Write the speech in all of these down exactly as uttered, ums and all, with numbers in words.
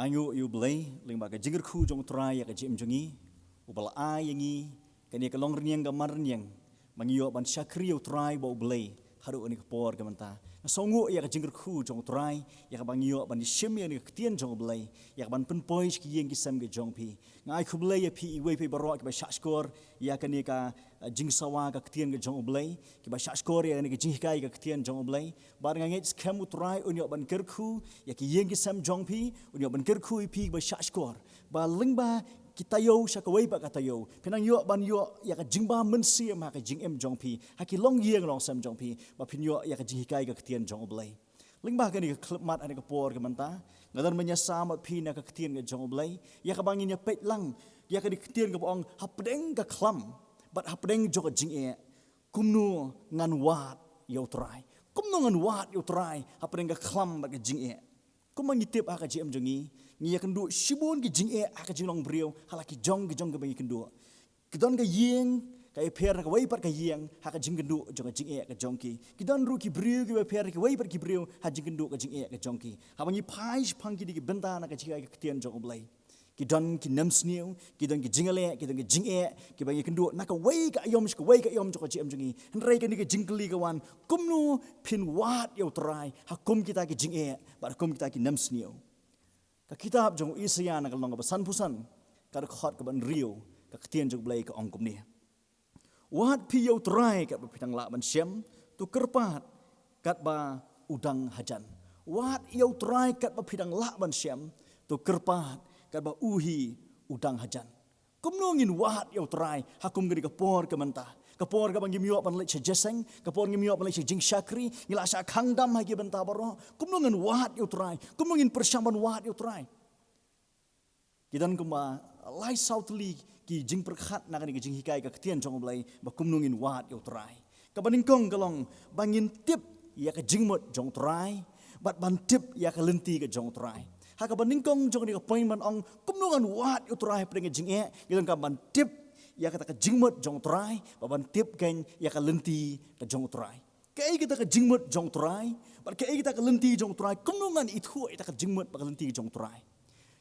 Ngi ïoh ïa U Blei lyngba ka jingkyrkhu jong U Trai ïa ka jingim jong ngi, uba la ai ïa ngi kane ka longrynïeng ka manrynïeng, ba ngi ïoh ban shakri ïa U Trai ba U Blei haduh kane ka por ka mynta. Nga sngewnguh ïa ka jingkyrkhu jong U Trai ïa kaba ngi ïoh ban ïashim ïa kane ka ktien jong U Blei, ïa kaban pynpoi sha ki ïing ki sem ki jong phi. Nga ai khublei ïa phi iwei pa iwei baroh kiba shahshkor ïa kane ka, eh, jingsawa ka ktien ka jong U Blei, kiba shahshkor ïa kane ka jinghikai ka ktien jong U Blei. Bad nga ngeit skhem U Trai un ïoh ban kyrkhu ïa ki ïing ki sem jong phi, un ïoh ban kyrkhu ïa phi ba shahshkor, ba lyngba ki taïew sha kawei pat ka taïew, phin nang ïoh ban ïoh ïa ka jingbam mynsiem ha ka jingim jong phi, ha ki longïing longsem jong phi, ba phin ïoh ïa ka jinghikai ka ktien jong U Blei. Lyngba kane ka khyllipmat ha kane ka por ka mynta, nga don ban ïasam bad phi na ka ktien ka jong U Blei, ïa kaba ngin ïa peit lang ïa kane ka ktien kaba ong, hapdeng ka khlam bad hapdeng jong ka jingeh, kumno ngan wad ïa U Trai? Kumno ngan wad ïa U Trai hapdeng ka khlam bad ka jingeh? Kumba ngi tip ha ka jingim jong ngi, ngi ïakynduh shibun ki jingeh ha ka jinglong briew, ha la ki jong ki jong kiba ngi kynduh. Ki don ka ïing ka ïapher na kawei pat ka ïing ha ka jingkynduh jong ka jingeh ka jong ki. Ki don ruh ki briew kiba pher na kawei pat ki briew ha jingkynduh ka jingeh ka jong ki. Haba ngi phai shaphang kine ki bynta na ka jinghikai ka ktien jong U Blei, ki don ki nemsniew, ki don ki jingeh, ki don ki jingeh kiba ngi kynduh na kawei ka aïom sha kawei ka aïom jong ka jingim jong ngi. Hynrei kane ka jingkylli ka wan, kumno phin wad ïa U Trai ha kum kita ki jingeh bad ha kum kita ki nemsniew? Ka kitab jong u Isaïah na ka lynnong kaba sanphew san, ka dkhot kaba hynriew, ka ktien jong U Blei ka ong kumne: Wad phi ïa U Trai katba phi dang lah ban shem, to kyrpad katba u dang hajan. Wad ïa U Trai katba phi dang lah ban shem, to kyrpad katba u hi u dang hajan. Kumno ngin wad ïa U Trai ha kum kane ka por ka mynta, ka por kaba ngim ïoh ban leit sha jingïaseng, ka por ngim ïoh ban leit sha jingshakri, ngi la shah khang dam ha ki bynta baroh? Kumno ngin wad ïa U Trai? Kumno ngin pyrshang ban wad ïa U Trai? Ki don kumba lai saw tylli ki jingpyrkhat na kane ka jinghikai ka ktien jong U Blei ba kumno ngin wad ïa U Trai. Kaba nyngkong ka long ba ngin tip ïa ka jingmut jong U Trai bad ban tip ïa ka lynti ka jong U Trai. Ha kaba nyngkong jong kane ka point ban ong kumno ngan wad ïa U Trai hapdeng ka jingeh, ngi donkam ban tip ïa kata ka jingmut jong U Trai bad ban tip kein ïa ka lynti ka jong U Trai. Kaei kata ka jingmut jong U Trai bad kaei kata ka lynti jong U Trai? Kumno ngan ithuh ïa kata ka jingmut bad ka lynti jong U Trai?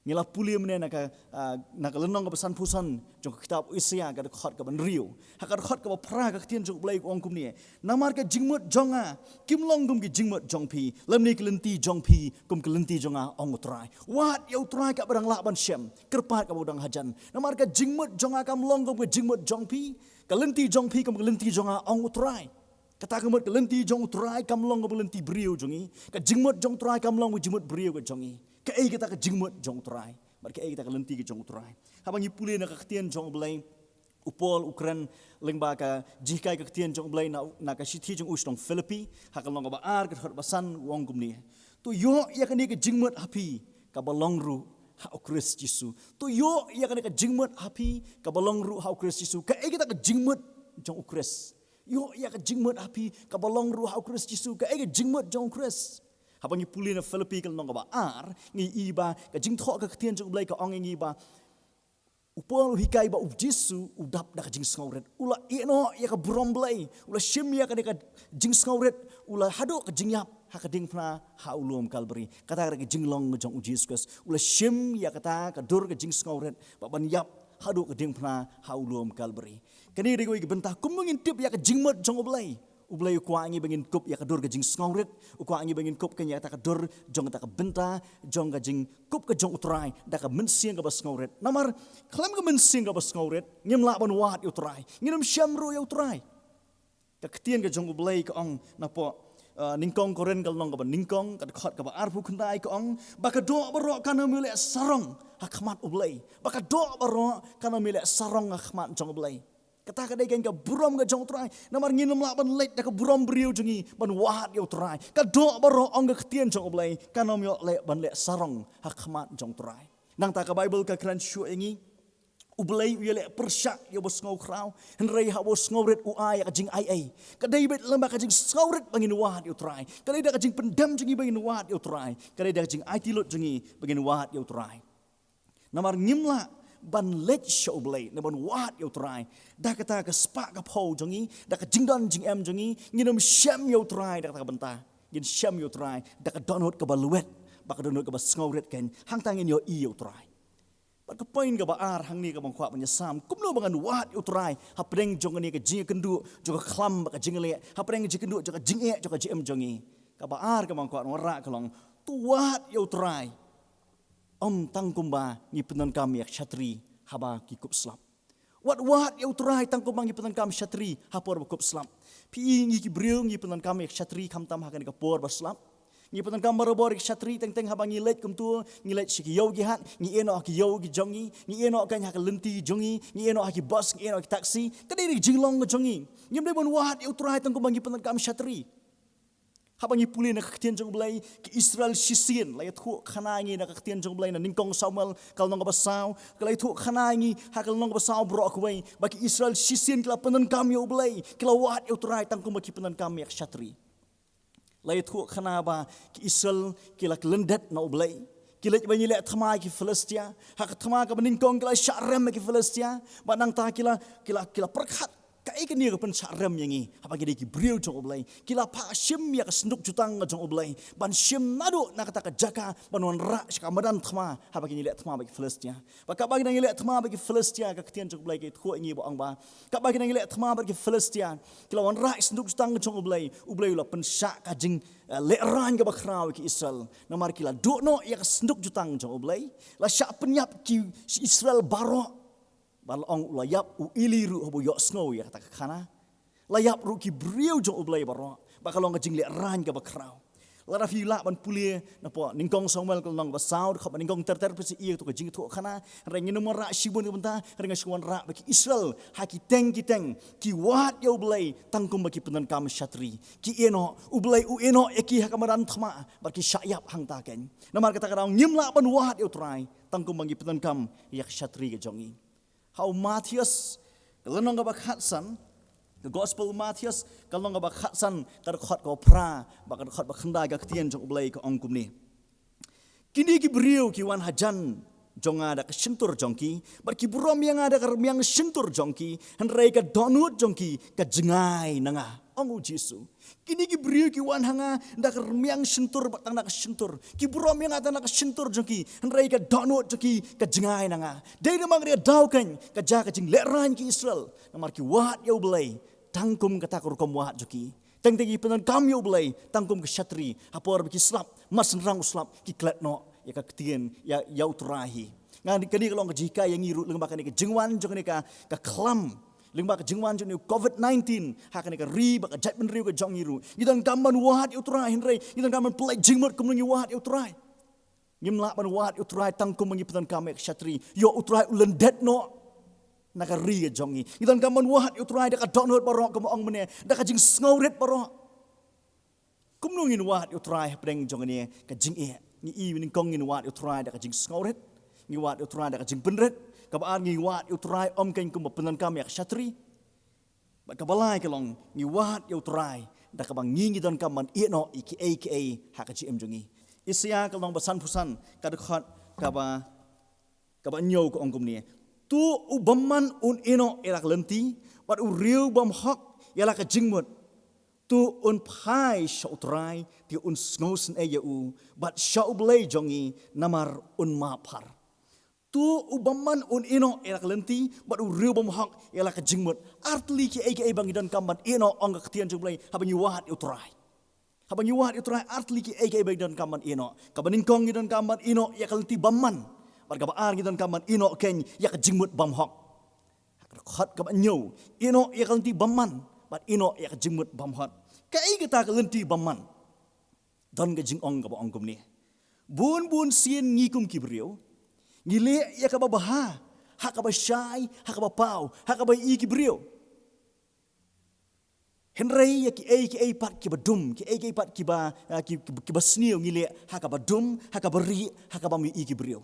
Ngi la pule mynne na ka, ah, na ka lynnong kaba sanphew san jong ka kitab u Isaïah, ka dkhot kaba hynriew. Ha ka dkhot kaba phra ka ktien jong U Blei ka ong kumne: Namar ka jingmut jong nga kim long kum ka jingmut jong phi, lymne ka lynti jong phi kum ka lynti jong nga, ong U Trai. Wad ïa U Trai katba dang lah ban shem, kyrpad katba u dang hajan. Namar ka jingmut jong nga kam long kum ka jingmut jong phi, ka lynti jong phi kum ka lynti jong nga, ong U Trai. Kata ka mut ka lynti jong U Trai kam long kum ka lynti briew jong ngi. Ka jingmut jong U Trai kam long kum ka jingmut briew ka jong ngi. Kaei kata ka jingmut jong U Trai bad kaei kata ka lynti ka jong U Trai? Haba ngi pule na ka ktien jong U Blei, u Paul u kren lyngba ka jinghikai ka ktien jong U Blei na, na ka shithi jong u sha ki nong Philippi, ha ka lynnong kaba ar, ka dkhot ba san, u ong kumne: To ïoh ïa kane ka jingmut ha phi kaba long ruh ha U Khrist Jisu. To ïoh ïa kane ka jingmut ha phi kaba long ruh ha U Khrist Jisu. Kaei kata ka jingmut jong U Khrist? Ïoh ïa ka jingmut ha phi kaba long ruh ha U Khrist Jisu. Kaei ka jingmut jong U Khrist? Haba ngi pule na Philippi ka lynnong kaba ar, ngi i ba ka jingthoh ka ktien jong U Blei ka ong ïa ngi ba u Paul u hikai ba U Jisu u dap da ka jingsngewrit. U la ïeh noh ïa ka burom Blei, u la shim ïa kane ka jingsngewrit, u la haduh ka jingïap ha ka diengphna ha u lum Kalbari. Kata ka jinglong jong U Jisu Khrist, u la shim ïa kata ka dur ka jingsngewrit bad ban ïap haduh ka diengphna ha u lum Kalbari. Kane dei kawei ka bynta kumno ngin tip ïa ka jingmut jong U Blei. U Blei u kwah ngi ba ngin kup ïa ka dur ka jingsngewrit, u kwah ngi ba ngin kup kein ïa kata ka dur jong kata ka bynta jong ka jingkup ka jong U Trai da ka mynsiem kaba sngewrit. Namar khlem ka mynsiem kaba sngewrit ngim lah ban wad ïa U Trai, ngin ym shem ruh ïa U Trai. Ka ktien ka jong U Blei ka ong napoh, eh, Nyngkong Korinth ka lynnong kaba nyngkong, ka dkhot kaba arphew khyndai, ka ong ba ka doh baroh kan ym ïaleh sarong ha khmat U Blei. Ba ka doh baroh kan ym ïaleh sarong ha khmat jong U Blei. Kata ka dei kein ka burom ka jong U Trai. Namar ngin ym lah ban leit da ka burom briew jong ngi ban wad ïa U Trai. Ka doh baroh, ong ka ktien jong U Blei, kan ym ïoh leh ban leh sarong ha khmat jong U Trai. Nangta ka Baibl ka kren shuh ïa ngi, U Blei u ïaleh pyrshah ïa uba sngewkhraw, hynrei ha uba sngewrit u ai ïa ka jingai ei. Ka dei beit lyngba ka jingsngewrit ba ngin wad ïa U Trai. Ka dei da ka jingpyndem jong ngi ba ngin wad ïa U Trai. Ka dei da ka jingaiti lut jong ngi ba ngin wad ïa U Trai. Namar ngim lah ban leit sha U Blei ne ban wad ïa U Trai da kata ka spah ka phew jong ngi, da ka jingdon jingem jong ngi. Ngin ym shem ïa U Trai da kata ka bynta. Ngin shem ïa U Trai da ka dohnud kaba lwet Ba ka dohnud kaba sngewrit kein, hangta ngin ïohi ïa U Trai. Bad ka point kaba ar hangne kaba nga kwah ban ïasam, kumno ba ngan wad ïa U Trai hapdeng jong kane ka jingïakynduh jong ka khlam bad ka jingleh, hapdeng ka jingïakynduh jong ka jingeh jong ka jingim jong ngi. Kaba ar kaba nga kwah ban wanrah ka long, to wad ïa U Trai, ym tang kumba ngi pyndonkam ïa ka shatri haba ki kup slap. Wat wad ïa U Trai tang kumba ngi pyndonkam shatri ha por ba kup slap. Phi i, ngi ki briew ngi pyndonkam ïa ka shatri khamtam ha kane ka por ba slap. Ngi pyndonkam barabor ïa ka shatri teng teng haba ngi leit kumto, ngi leit sha ki ïew ki hat, ngi ïeh noh ha ki ïew ki jong ngi, ngi ïeh noh kein ha ka lynti jong ngi, ngi ïeh noh ha ki bus, ngi ïeh noh ha ki taxi. Ka dei ka jinglong ka jong ngi. Ngim dei ban wad ïa U Trai tang kumba ngi pyndonkam shatri. Haba ngi pule na ka ktien jong U Blei, ki Israel shisien, la ïathuh khana ïa ngi na ka ktien jong U Blei na Nyngkong Samuel, ka lynnong kaba saw, ka la ïathuh khana ïa ngi ha ka lynnong kaba saw baroh kawei, ba ki Israel shisien ki la pyndonkam ïa U Blei, ki la wad ïa U Trai tang kumba ki pyndonkam ïa ka shatri. La ïathuh khana ba ki Israel ki la khlem lyndet na U Blei. Ki leit ban ïaleh thma ïa ki Philistia. Ha ka thma kaba nyngkong ki la shah rem ïa ki Philistia. Bad nangta ki la, ki la, ki la pyrkhat, kaei kane ka pynshah rem ïa ngi? Haba ngi dei ki briew jong U Blei. Ki la phah shim ïa ka synduk jutang jong U Blei, ban shim naduh na kata ka jaka ban wanrah sha ka madan thma haba kin ïaleh thma bad ki Philistia. Bad katba ki dang ïaleh thma bad ki Philistia, ka ktien jong U Blei ka ïathuh ïa ngi ba ong ba, katba ki dang ïaleh thma bad ki Philistia, ki la wanrah ïa ka synduk jutang jong U Blei. U Blei u la pynshah ka jing, eh, lehraiñ kaba khraw ïa ki Israel. Namar ki la duh noh ïa ka synduk jutang jong U Blei. La shah pynïap ki Israel baroh. Bad la ong, u la ïap u Eli ruh haba u ïohsngew ïa kata ka khana. La ïap ruh ki briew jong U Blei baroh. Bad ka long ka jinglehraiñ kaba khraw. Lada phi lah ban pule napoh Nyngkong Samuel ka lynnong ba saw, dkhot ba nyngkong ter ter, phi sa ïohi ïa kato ka jingïathuh khana. Hynrei ngin ym wanrah shibun ka bynta, hynrei nga shu wanrah ba ki Israel ha ki teng ki teng ki wad ïa U Blei tang kumba ki pyndonkam shatri. Ki ïeh noh, U Blei u ïeh noh ïa ki ha ka madan thma, bad ki shah ïap hangta kein. Namar kata ka daw ngim lah ban wad ïa U Trai tang kumba ngi pyndonkam ïa ka shatri ka jong ngi. Ha u Mathaios, ka lynnong kaba khatsan, ka Gospel u Mathaios, ka lynnong kaba khatsan, ka dkhot kaba phra bad ka dkhot ba khyndai, ka ktien jong U Blei ka ong kumne: Kine ki briew ki wan hajan jong nga da ka shyntur jong ki, bad ki burom ïa nga da ka rmiang shyntur jong ki, hynrei ka dohnud jong ki ka jngai na nga, ong U Jisu. Kine ki briew ki wan ha nga da ka rmiang shyntur bad tang da ka shyntur. Ki burom ïa nga tang da ka shyntur jong ki, hynrei ka dohnud jong ki ka jngai na nga. Dei namar kata ka daw kein ka jia ka jinglehraiñ ki Israel, namar ki wad ïa U Blei tang kum kata ka rukom wad jong ki. Teng teng ki pyndonkam ïa U Blei tang kum ka shatri, ha por ba ki slap, mar shynrang u slap, ki klet noh ïa ka ktien, ïa, ïa U Trai hi. Nga, kane ka long ka jinghikai ïa ngi ruh lyngba kane ka jingwan jong kane ka, ka khlam, lyngba ka jingwan jong kane ka covid nineteen ha kane ka ri bad ka jaitbynriew ka jong ngi ruh. Ngi donkam ban wad ïa U Trai, hynrei ngi donkam ban pynlait jingmut kumno ngi wad ïa U Trai. Ngim lah ban wad ïa U Trai tang kumba ngi pyndonkam ïa ka shatri. Ïoh U Trai u lyndet noh na ka ri ka jong ngi. Ngi donkam ban wad ïa U Trai da ka dohnud baroh, kumba ong mynne, da ka jingsngewrit baroh. Kumno ngin wad ïa U Trai hapdeng jong kane ka jingeh? Ngi i, nyngkong, ngin wad ïa U Trai da ka jingsngewrit. Ngi wad ïa U Trai da ka jingpynrit. Kaba ar, ngi wad ïa U Trai ym kein kumba pyndonkam ïa ka shatri. Bad kaba lai ka long, ngi wad ïa U Trai da kaba ngi, ngi donkam ban ïeh noh ïa kiei kiei ha ka jingim jong ngi. Isaïah ka lynnong ba sanphew san, ka dkhot kaba, kaba hynñiew, ka ong kumne: To u bymman un ïeh noh ïa la ka lynti, bad u riew bymhok ïa la ka jingmut. To un phai sha U Trai, te un sngewsynei ïa u, bad sha U Blei jong ngi, namar un map bha. To u bymman un ïeh noh ïa la ka lynti, bad u riew bymhok ïa la ka jingmut. Ar tylli kiei kiei ba ngi donkam ban ïeh noh, ong ka ktien jong U Blei, haba ngi wad ïa U Trai. Haba ngi wad ïa U Trai, ar tylli kiei kiei ba ngi donkam ban ïeh noh. Kaba nyngkong, ngi donkam ban ïeh noh ïa ka lynti bymman. Bad kaba ar, ngi donkam ban ïeh noh kein ïa ka jingmut bymhok. Ha ka dkhot kaba hynñiew, ïeh noh ïa ka lynti bymman, bad ïeh noh ïa ka jingmut bymhok. Kaei kata ka lynti bymman? Don ka jingong kaba ong kumne: Bun bun sien ngi kum ki briew ngi leh ïa kaba bha ha kaba shai, ha kaba paw, ha kaba ïohi ki briew. Hynrei ïa kiei kiei pat kiba dum, kiei kiei pat kiba, ah, ki, ki, kiba sniew ngi leh ha kaba dum, ha kaba rieh, ha kaba ym ïohi ki briew.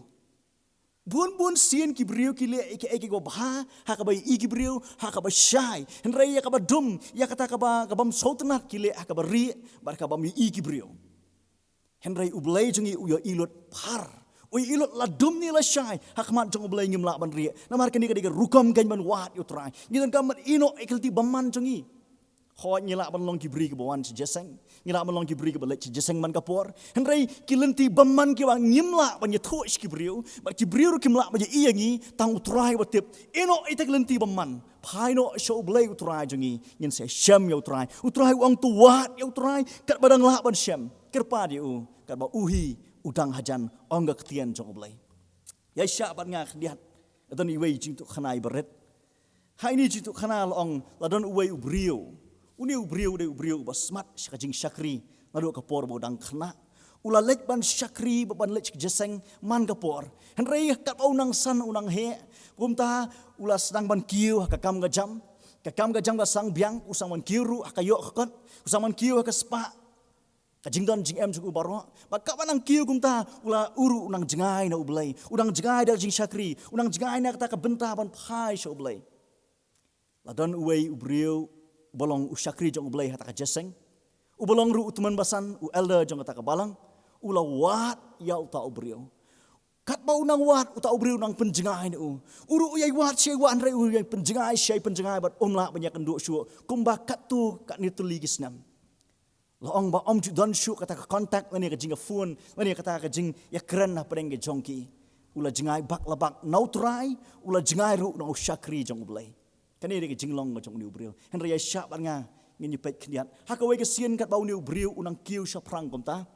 Bun bun sien ki briew ki leh ïa kiei kiei kiba bha ha kaba ïohi ki briew, ha kaba shai. Hynrei ïa kaba dum, ïa kata kaba, kaba ym sngewtynnat ki leh ha kaba rieh bad kaba ym ïohi ki briew. Hynrei U Blei jong ngi u ïohi lut bha. U ïohi lut la dum ne la shai, ha khmat jong U Blei ngim lah ban rieh. Namar kane ka dei ka rukom kein ban wad ïa U Trai. Ngi donkam ban ïeh noh ïa ka lynti bymman jong ngi. Hooid, ngi lah ban long ki briew kiba wan sha jingïaseng, ngi lah ban long ki briew kiba leit sha jingïaseng man ka por. Hynrei ki lynti bymman kiba ngim lah ban ïathuh sha ki briew, bad ki briew ruh kim lah ban ïohi ïa ngi, tang U Trai uba tip. Ïehnoh ïa kita ki lynti bymman, phai noh sha U Blei U Trai jong ngi, ngin sa shem ïa U Trai. U Trai u ong to wad ïa U Trai katba dang lah ban shem. Kyrpad ïa u katba u hi u dang hajan, ong ka ktien jong U Blei. Ïa shah bad nga khyndiat, la don iwei i jingïathuhkhana iba rit. Ha ine i jingïathuhkhana la ong, la don uwei u briew. Une u briew u dei u briew uba smat sha ka jingshakri naduh ka por ba u dang khynnah. U la leit ban shakri bad ban leit sha ka jingïaseng man ka por. Hynrei katba u nang san u nang heh, kumta u la sdang ban kiew ha ka kam ka jam. Ka kam ka jam ka sdang biang, u sdang ban kiew ruh ha ka ïoh ka kot, u sdang ban kiew ha ka spah. Ka jingdon jingem jong u baroh. Bad katba u nang kiew kumta, u la, u ruh u nang jngai na U Blei, u nang jngai da ka jingshakri, u nang jngai na kata ka bynta ban phai sha U Blei. La don uwei u briew uba long u shakri jong U Blei ha kata ka jingïaseng, uba long ruh u tymmen basan, u elder jong kata ka balang. U la wad ïa uta u briew. Katba u nang wad, uta u briew u nang pynjngai na u. U ruh u ïai wad shi ïai wad, hynrei u ïai pynjngai shi ïai pynjngai bad um lah ban ïakynduh shuh kumba katto katne tylli ki snem. La ong ba ym ju don shuh kata ka contact lane ka jingïaphone lane kata ka jingïakren hapdeng ka jong ki. U la jngai bak la bak na U Trai, u la jngai ruh na u shakri jong U Blei. Kane dei ka jinglong ka jong une u briew. Hynrei ïa shah bad nga, ngin ïa peit khyndiat. Ha kawei ka sien katba une u briew u nang kiew shaphrang kumta,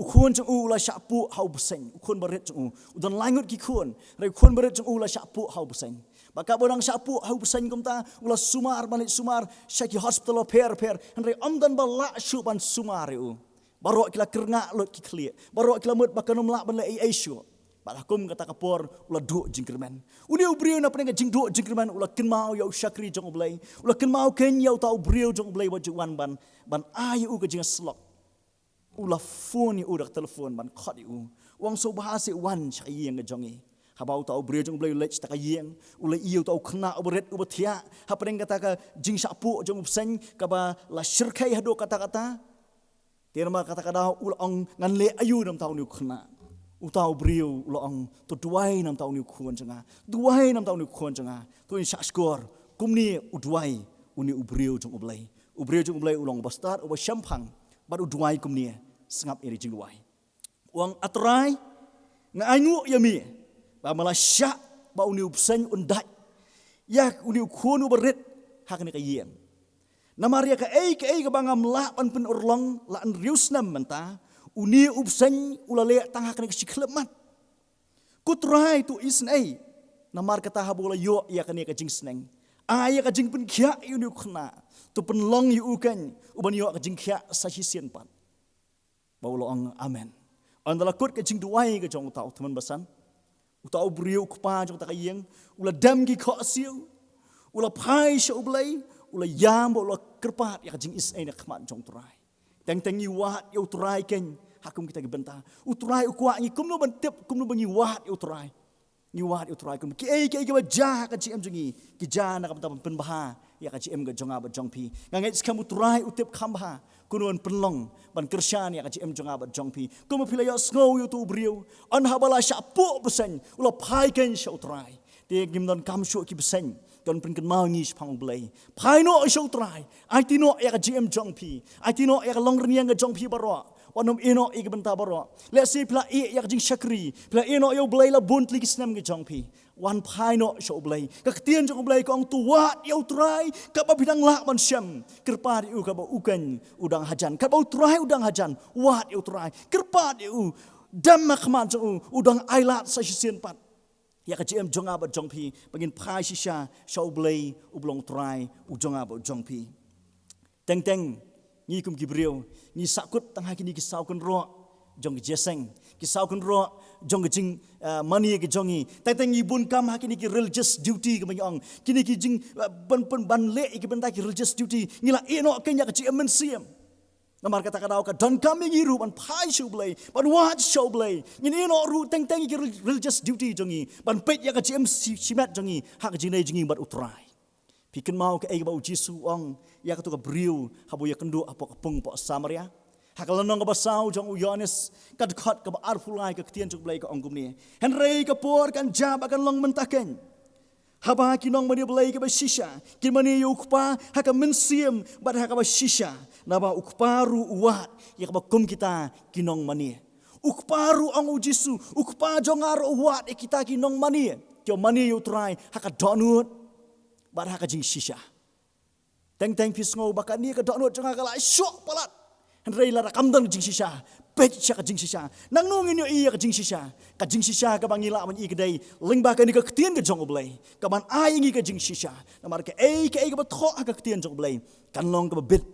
u khun jong u u la shah puh ha u bseiñ, u khun barit jong u. U don lai ngut ki khun, hynrei u khun barit jong u u la shah puh ha u bseiñ. Bad katba u dang shah puh ha u bseiñ kumta, u la sumar ban leit sumar sha ki hospital bapher bapher, hynrei ym don ba lah shuh ban sumar ïa u. Baroh ki la kyrngah lut ki khlieh, baroh ki la mut ba kan ym lah ban leh ei ei shuh. Bad ha kum kata ka por u la duh jingkyrmen. Une u briew napdeng ka jingduh jingkyrmen u la kynmaw ïa u shakri jong U Blei, u la kynmaw keiñ ïa uta u briew jong U Blei uba ju wan ban, ban ai ïa u ka jingïasyllok. U la phone ïa u da ka telephone ban khot ïa u. U ong sngewbha seh wan sha ka ïing ka jong ngi. Haba uta u briew jong U Blei u leit sha kata ka ïing, u la ïohi uta u khynnah uba rit uba thiah hapdeng kata ka jingshah puh jong u bseiñ kaba la shyrkhei haduh katta katta. Te namar kata ka daw u la ong ngan leh aïu na bynta une u khynnah. Uta u briew u la ong to duwai na bynta une u khun jong nga. Duwai na bynta une u khun jong nga. To ngin shah shkor kumne u duwai une u briew jong U Blei. U briew jong U Blei u long uba stad, uba shemphang, bad u duwai kumne, sngap ïa ka jingduwai. U ong, A Trai, nga ainguh ïa me ba me la shah ba une u bseiñ un dait ïa une u khun uba rit ha kane ka ïing. Namar ïa kaei kaei kaba ngam lah ban pynurlong la hynriew snem mynta, une u bseiñ u la leh tang ha kane ka shi khyllipmat. Ko Trai, to isynei, namar kata haba u la ïoh ïa kane ka jingsneng, ai ïa ka jingpynkhiah ïa une u khynnah, to pynlong ïa u keiñ uban ïoh ka jingkhiah sa shisien pat. Bad u la ong amen. Ynda la kut ka jingduwai ka jong uta u tymmen basan, uta u briew u kpa jong kata ka ïing u la dem ki khohsiew, u la phai sha U Blei, u la ïam bad u la kyrpad ïa ka jingisynei na khmat jong U Trai. Teng teng ngi wad ïa U Trai keiñ ha kum kita ki bynta. U Trai u kwah ngi kumno ban tip kumno ba ngi wad ïa U Trai. Ngi wad ïa U Trai kum kiei kiei kiba jia ha ka jingim jong ngi, ki jia na ka bynta ban pynbha ïa ka jingim ka jong nga bad jong phi. Nga ngeit skhem U Trai u tip kham bha kumno ban pynlong ban kyrshan ïa ka jingim jong nga bad jong phi. Kumba phi la ïohsngew ïa uto u briew, ynda haba la shah puh bseiñ u la phai keiñ sha U Trai. Te ngim donkam shuh ki bseiñ, don pynkynmaw ngi shaphang U Blei. Phai noh sha U Trai. Aiti noh ïa ka jingim jong phi. Aiti noh ïa ka longrynïeng ka jong phi baroh. Wat nym ïeh noh ïa ki bynta baroh. Lehse phi la ïeh ïa ka jingshakri, phi la ïeh noh ïa U Blei la bun tylli ki snem ki jong phi. Wan phai noh sha U Blei. Ka ktien jong U Blei ka ong to wad ïa U Trai katba phi dang lah ban shem. Kyrpad ïa u katba u keiñ u dang hajan. Katba U Trai u dang hajan, wad ïa U Trai. Kyrpad ïa u. Dem ha khmat jong u, u dang ailad sa shisien pat ïa ka jingim jong nga bad jong phi, ba ngin phai shisha sha U Blei uba long U Trai u jong nga bad jong phi. Teng teng ngi kum ki briew ngi sahkut tang ha kine ki saw kynroh jong ka jingïaseng, ki saw kynroh jong ka jing, ah, mane ka jong ngi. Teng teng ngi bun kam ha kine ki religious duty kaba ngi ong, kine ki jing, ah, ban, ban, ban leh ïa ki bynta ki religious duty. Ngi la ïeh noh keiñ ïa ka jingim mynsiem. Namar kata ka daw ka donkam ïa ngi ruh ban phai sha U Blei, ban wad sha U Blei. Ngin ïeh noh ruh teng teng ïa ki rel-, religious duty jong ngi, ban peit ïa ka jingim shi-, shimet jong ngi ha ka jingïadei jong ngi bad U Trai. Phi kynmaw kaei kaba U Jisu u ong ïa kato ka briew haba u ïakynduh hapoh ka pung poh Samaria? Ha ka lynnong kaba saw jong u Ïoannis, ka dkhot kaba arphew lai, ka ktien jong U Blei ka ong kumne: Hynrei ka por kan jia bad kan long mynta keiñ, Haba ki nongmane Blei kiba shisha kin mane ïa u Kpa ha ka mynsiem bad ha kaba shisha, naba u Kpa ruh u wad ïa kaba kum kita ki nongmane. U Kpa ruh, ong u Jisu, u Kpa jong nga ruh u wad ïa kita ki nongmane, kiba mane ïa u Trai ha ka dohnud bad ha ka jingshisha. Teng teng phi sngew ba kane ka dohnud jong nga ka la shoh palat. Hynrei lada kam don ka jingshisha, peit sha ka jingshisha. Nangno ngin ïohi ïa ka jingshisha? Ka jingshisha kaba ngi lah ban ïohi ka dei lyngba kane ka ktien ka jong U Blei, kaban ai ïa ngi ka jingshisha. Namar kaei kaei kaba thoh ha ka ktien jong U Blei kan long kaba bit,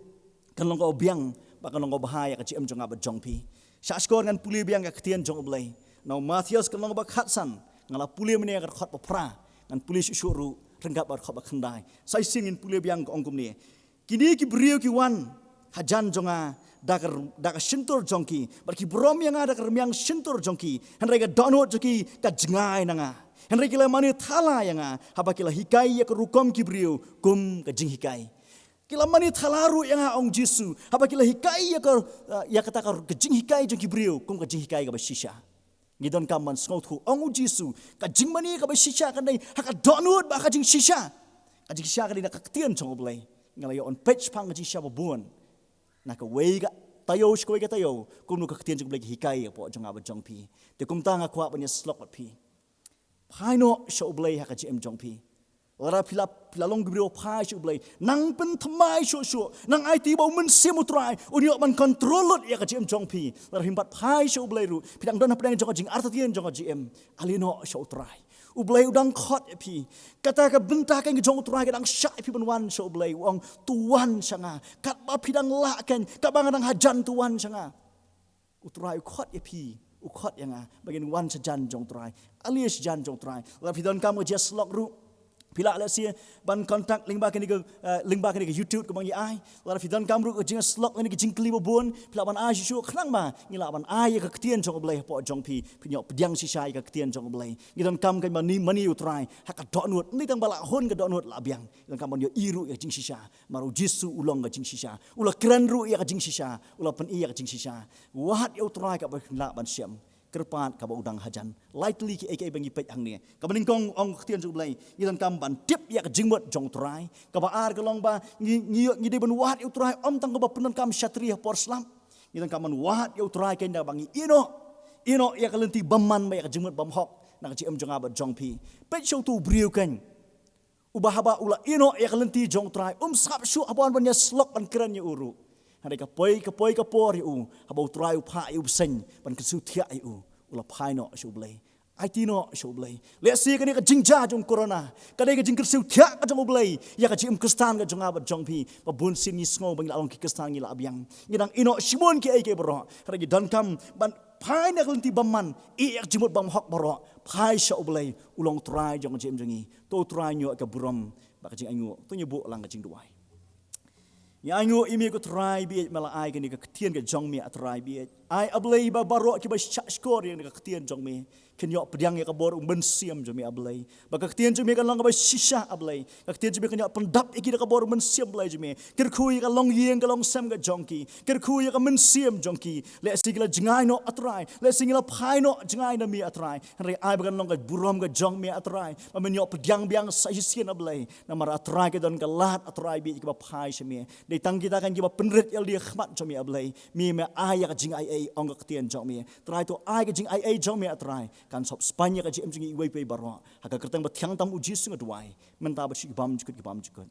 kan long kaba biang, bad kan long kaba bha ïa ka jingim jong nga bad jong phi. Sha shkor ngan pule biang ka ktien jong U Blei na u Mathaios ka lynnong ba khatsan. Nga la pule mynne ka dkhot ba phra, ngan pule shuh shuh ruh ryngkat bad ka dkhot ba khyndai. Sa shisien ngin pule biang, ka ong kumne: Kine ki briew ki wan hajan jong nga da ka, da ka shyntur jong ki, bad ki burom ïa nga da ka rmiang shyntur jong ki, hynrei ka dohnud jong ki ka jngai na nga. Hynrei ki la mane thala ïa nga haba ki la hikai ïa ka rukom ki briew kum ka jinghikai. Ki la mane thala ruh ïa nga, ong Jisu, haba ki la hikai ïa ka, eh, ïa kata ka, ka jinghikai jong ki briew kum ka jinghikai kaba shisha. Ngi donkam ban sngewthuh, ong u Jisu, ka jingmane kaba shisha kan dei ha ka dohnud bad ka jingshisha. Ka jingshisha kan dei na ka ktien jong U Blei. Nga la ïoh ban peit shaphang ka jingshisha ba bun na kawei ka taïew sha kawei ka taïew, kumno ka ktien jong U Blei ka hikai hapoh jong nga bad jong phi. Te kumta nga kwah ban ïa slok bad phi. Phai noh sha U Blei ha ka jingim jong phi. Lada phi la, phi la long ki briew phai sha U Blei, nang pynthymmai shuh shuh, nang aiti ba u Mynsiem U Trai un ïoh ban kontrol lut ïa ka jingim jong phi. Lada phim pat phai sha U Blei ruh, phi dang don hapdeng jong ka jingartatien jong ka jingim. Ale noh sha U Trai. U Blei u dang khot ïa phi. Kata ka bynta ka jong U Trai ka dang shah ïa phi ban wan sha U Blei. U ong, to wan sha nga. Katba phi dang lah kein, katba nga dang hajan, to wan sha nga. U Trai u khot ïa phi, u khot ïa nga ba ngin wan shajan jong U Trai. Ale shajan jong U Trai. Lada phi donkam ka jingïasyllok ruh, phi lah lehse ban contact lyngba kane ka, eh, lyngba kane ka YouTube kaba ngi ai. Lada phi donkam ruh ka jingïasyllok lane ka jingkylli ba bun, phi lah ban ai shuh shuh, khnang ba ngin lah ban ai ïa ka ktien jong U Blei hapoh jong phi, phin ïoh pdiang shisha ïa ka ktien jong U Blei. Ngi donkam ka jingmane, mane U Trai ha ka dohnud, ym dei tang ba la hun ka dohnud la biang. Ngi donkam ban ïohi ruh ïa ka jingshisha. Namar u Jisu u long ka jingshisha. U la kren ruh ïa ka jingshisha. U la pyni ïa ka jingshisha. Wad ïa U Trai kaba phin lah ban shem. Kyrpad kaba u dang hajan. Lai tylli kiei kiei ba ngi peit hangne. Kaba nyngkong, ong ka ktien jong U Blei, ngi donkam ban tip ïa ka jingmut jong U Trai. Kaba ar ka long ba ngi, ngi, ngi dei ban wad ïa U Trai ym tang kaba pyndonkam shatri ha por slap. Ngi donkam ban wad ïa U Trai kein da ba ngi ïehnoh, ïehnoh ïa ka lynti bymman bad ïa ka jingmut bymhok na ka jingim jong nga bad jong phi. Peit sha uto u briew kein, uba haba u la ïehnoh ïa ka lynti jong U Trai, um sngap shuh haba wan ban ïasyllok ban kren ïa u ruh. Hynrei ka poi, ka poi ka por ïa u, haba U Trai u phah ïa u bseiñ ban kyrsiew thiah ïa u, u la phai noh sha U Blei. Aiti noh sha U Blei. Lehse kane ka jingjia jong corona ka dei ka jingkyrsiew thiah ka jong U Blei ïa ka jingim Khristan ka jong nga bad jong phi. Ba bun sien ngi sngew ba ngi la long ki Khristan, ngi la biang, ngi dang ïehnoh shibun kiei kiei baroh. Hynrei ngi donkam ban phai na ka lynti bymman, ïa ka jingmut bymhok baroh. Phai sha U Blei, u long U Trai jong ka jingim jong ngi. To U Trai un ïoh ïa ka burom bad ka jingainguh. To ngin ïa buh lang ka jingduwai. Ngi ainguh ïa me ko Trai baieit, me la ai kane ka ktien ka jong me, A Trai baieit. Ai A Blei ba baroh kiba shah shkor ïa kane ka ktien jong me kin ïoh pdiang ïa ka bor u Mynsiem jong me, A Blei. Ba ka ktien jong me kan long kaba shisha, A Blei. Ka ktien jong me kan ïoh pyndap ïa ki da ka bor u Mynsiem, Blei jong me. Kyrkhu ïa ka longïing ka longsem ka jong ki. Kyrkhu ïa ka mynsiem jong ki. Lehse ki la jngai noh, A Trai. Lehse ngi la phai noh jngai na me, A Trai. Hynrei ai ba kan long ka burom ka jong me, A Trai, ba men ïoh pdiang biang sa shisien, A Blei. Namar, A Trai, ka don ka lad, A Trai baieit, kiba phai sha me. Dei tang kita kein kiba pynrit ïalade ha khmat jong me, A Blei. Me, me ai ïa ka jingaiei, ong ka ktien jong me. Trai, to ai ka jingaiei jong me, A Trai, kan sop spaiñ ïa ka jingim jong ngi iwei pa iwei baroh. Ha ka kyrteng ba thiang tam u Jisu nga duwai. Mynta bad shuh ki bymjukut ki bymjukut.